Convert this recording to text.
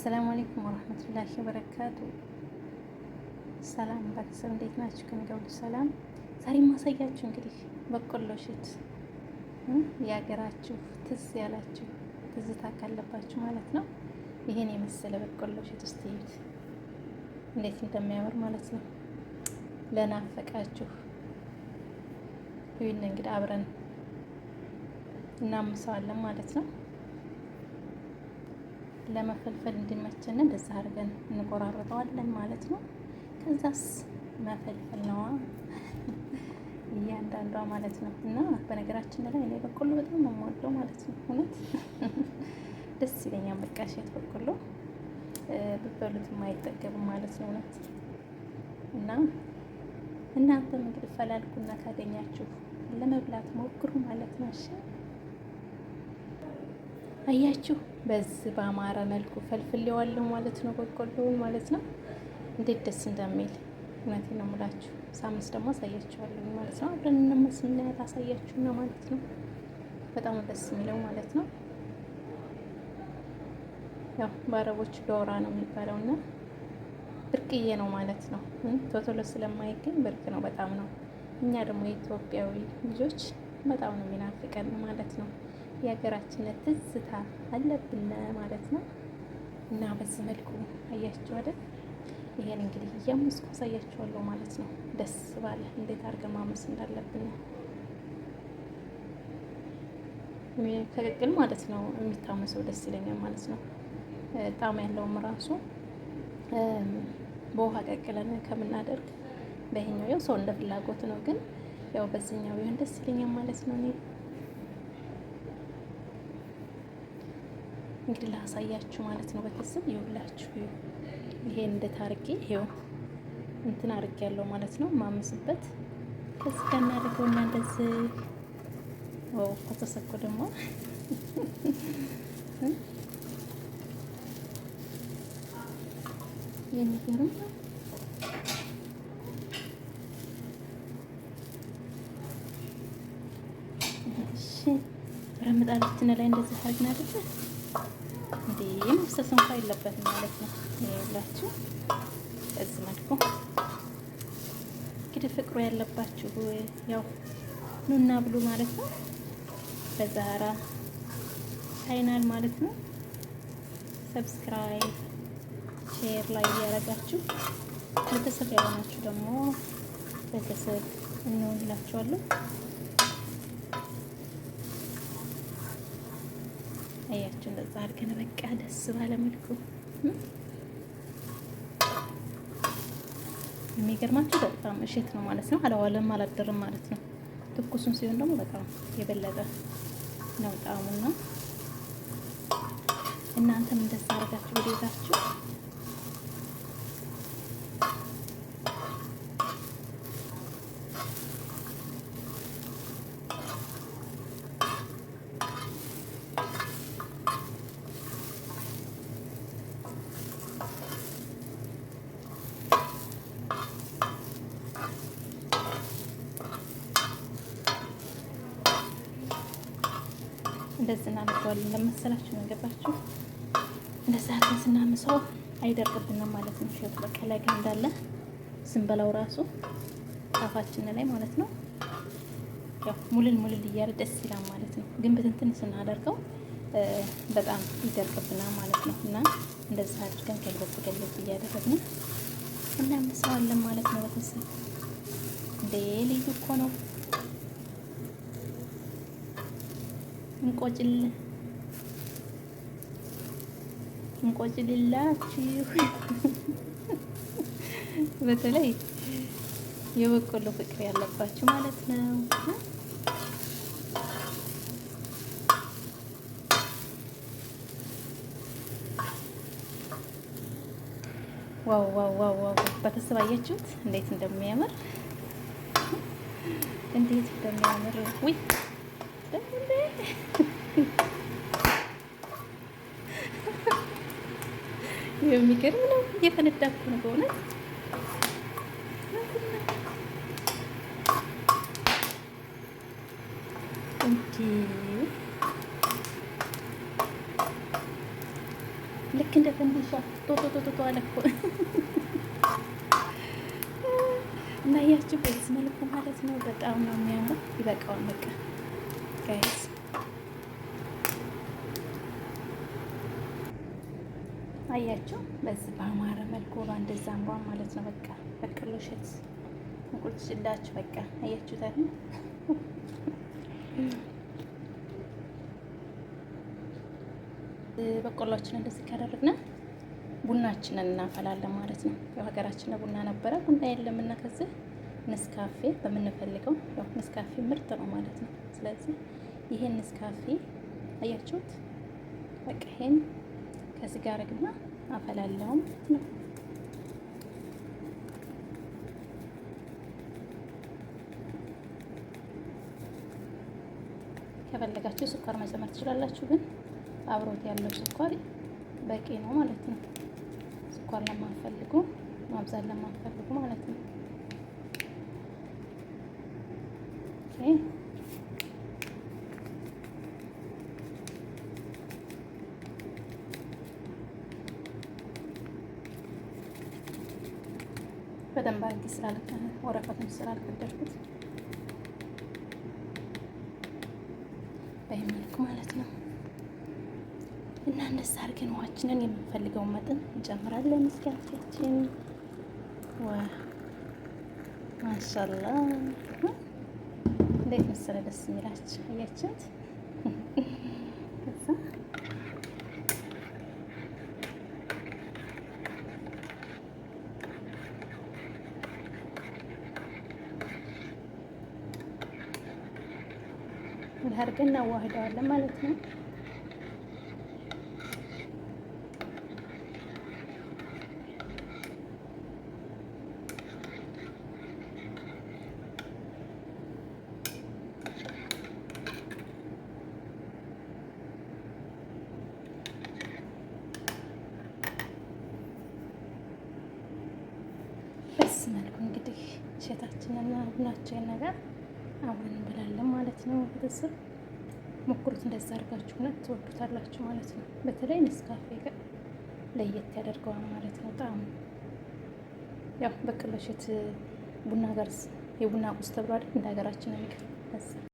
አሰላሙ አለይኩም ወረህመቱላሂ ወበረካቱ። ሰላም ቤተሰብ እንዴት ናችሁ? ከእኔ ጋር ሁሉ ሰላም። ዛሬ ማሳያችሁ እንግዲህ በቆሎ እሸት የሀገራችሁ ትዝ ያላችሁ ትዝታ ካለባችሁ ማለት ነው። ይሄን የመሰለ በቆሎ እሸት ውስጥ እዩት እንዴት እንደሚያምር ማለት ነው። ለናፈቃችሁ ይህን እንግዲህ አብረን እናምሰዋለን ማለት ነው። ለመፈልፈል እንዲመቸን እንደዛ አድርገን እንቆራርጠዋለን ማለት ነው። ከዛስ መፈልፈል ነዋ እያንዳንዷ ማለት ነው። እና በነገራችን ላይ እኔ በቆሎ በጣም ነው የምወደው ማለት ነው። እውነት ደስ ይለኛል። በቃ እሸት በቆሎ ብበሉት የማይጠገብም ማለት ነው። እውነት እና እናንተም እንግዲህ ፈላልጉና ካገኛችሁ ለመብላት ሞክሩ ማለት ነው። እሺ አያችሁ፣ በዚህ በአማረ መልኩ ፈልፍሌዋለሁ ማለት ነው። በቆሎውን ማለት ነው። እንዴት ደስ እንደሚል እውነቴን ነው የምላችሁ። ሳምስ ደግሞ አሳያችኋለሁ ማለት ነው። አብረን እንመስልና አሳያችሁ ነው ማለት ነው። በጣም ደስ የሚለው ማለት ነው። ያው በአረቦች ዶራ ነው የሚባለው እና ብርቅዬ ነው ማለት ነው። ቶቶሎ ስለማይገኝ ብርቅ ነው በጣም ነው። እኛ ደግሞ የኢትዮጵያዊ ልጆች በጣም ነው የሚናፍቀን ማለት ነው። የሀገራችን ትዝታ አለብን ማለት ነው። እና በዚህ መልኩ አያችሁ አይደል? ይሄን እንግዲህ እያመስኩ አሳያችኋለሁ ማለት ነው። ደስ ባለ እንዴት አድርገን ማመስ እንዳለብን ከቅቅል ማለት ነው የሚታመሰው ደስ ይለኛል ማለት ነው። ጣዕም ያለውም ራሱ በውሃ ቀቅለን ከምናደርግ በይሄኛው ያው ሰው እንደ ፍላጎት ነው፣ ግን ያው በዚህኛው ቢሆን ደስ ይለኛል ማለት ነው። እኔ እንግዲህ ላሳያችሁ ማለት ነው። ቤተሰብ ይኸውላችሁ ይሄን እንዴት አድርጌ ይሄው እንትን አድርጌ ያለው ማለት ነው ማመስበት ከዚህ ጋር እናደርገውና እንደዚህ wow ከተሰኮ ደግሞ የሚገርም ነው። እሺ ብረት ላይ እንደዚህ አድርገን አይደለ እንዴ መፍሰስ እንኳን የለበትም ማለት ነው። ይኸውላችሁ በዚህ መልኩ እንግዲህ ፍቅሩ ያለባችሁ ያው ኑና ብሉ ማለት ነው። በዛራ ቻይናል ማለት ነው። subscribe፣ share like እያደረጋችሁ ቤተሰብ ያልሆናችሁ ደግሞ ቤተሰብ እንሆንላችኋለሁ። አያችሁ እንደዛ አድርገን በቃ ደስ ባለ መልኩ የሚገርማችሁ በጣም እሸት ነው ማለት ነው። አላዋለም አላደርም ማለት ነው። ትኩሱን ሲሆን ደግሞ በጣም የበለጠ ነው ጣዕሙና እናንተም እንደዛ አድርጋችሁ ወደ እንደዚህ እናደርገዋለን። ለመሰላችሁ ነው ገባችሁ? እንደዛ አድርገን ስናምሰው አይደርቅብንም ማለት ነው። እሸቱ በቃ ላይ ግን እንዳለ ስንበላው ራሱ አፋችን ላይ ማለት ነው ያው ሙልል ሙልል እያለ ደስ ይላል ማለት ነው። ግን ብትንትን ስናደርገው በጣም ይደርቅብናል ማለት ነው። እና እንደዛ አድርገን ገልበጥ ገልበጥ እያደረግን እናምሰዋለን ማለት ነው። ቤተሰብ እንዴ ልዩ እኮ ነው። እንቆጭል እንቆጭልላችሁ በተለይ የበቆሎ ፍቅር ያለባችሁ ማለት ነው። wow wow wow wow! ቤተሰብ አያችሁት እንዴት እንደሚያምር እንዴት እንደሚያምር ውይ የሚገርም ነው። እየፈነዳ እኮ ነው በእውነት። እንዲ ልክ እንደ ፈንዲሻ ቶቶቶቶ አለ እኮ እና ያችሁ በዚህ መልኩ ማለት ነው። በጣም ነው የሚያምረው። ይበቃዋል በቃ guys። አያችሁ በዚህ በአማረ መልኩ እንደዛ አምሯል ማለት ነው። በቃ በቆሎ እሸት እንቁልጭላችሁ በቃ አያችሁት አይደል? በቆሎችን እንደዚህ ካደረግን ቡናችንን እናፈላለን ማለት ነው። ያው ሀገራችን ቡና ነበረ፣ ቡና የለምና ከዚህ ንስካፌ በምንፈልገው ያው ንስካፌ ምርጥ ነው ማለት ነው። ስለዚህ ይሄን ንስካፌ አያችሁት፣ በቃ ይሄን ከዚህ ጋር አረግና አፈላለሁ ማለት ነው። ከፈለጋችሁ ስኳር መጨመር ትችላላችሁ፣ ግን አብሮት ያለው ስኳር በቂ ነው ማለት ነው። ስኳር ለማትፈልጉ ማብዛት ለማትፈልጉ ማለት ነው። Okay በደንብ አድርጌ ስላልከ ወረቀቱን ስላልቀደድኩት በዚህ መልኩ ማለት ነው። እና እንደዛ አድርገን ውሃችንን የምንፈልገውን መጠን እንጨምራለን። እስኪያችን ዋ ማሻላ እንዴት መሰለ ደስ የሚላችሁ አያችሁት? ከዛ አድርገን እናዋህደዋለን ማለት ነው። በዚህ መልኩ እንግዲህ እሸታችንና ቡናችን ነገር አብረን እንበላለን ማለት ነው። ቤተሰብ ሞክሩት፣ እንደዛ አድርጋችሁ እውነት ትወዱታላችሁ ማለት ነው። በተለይ ኔስካፌ ጋር ለየት ያደርገዋል ማለት ነው ጣዕሙ። ያው በቆሎ እሸት ቡና ጋር የቡና ቁርስ ተብሎ አይደል እንደ ሀገራችን ነው የሚቀርበው።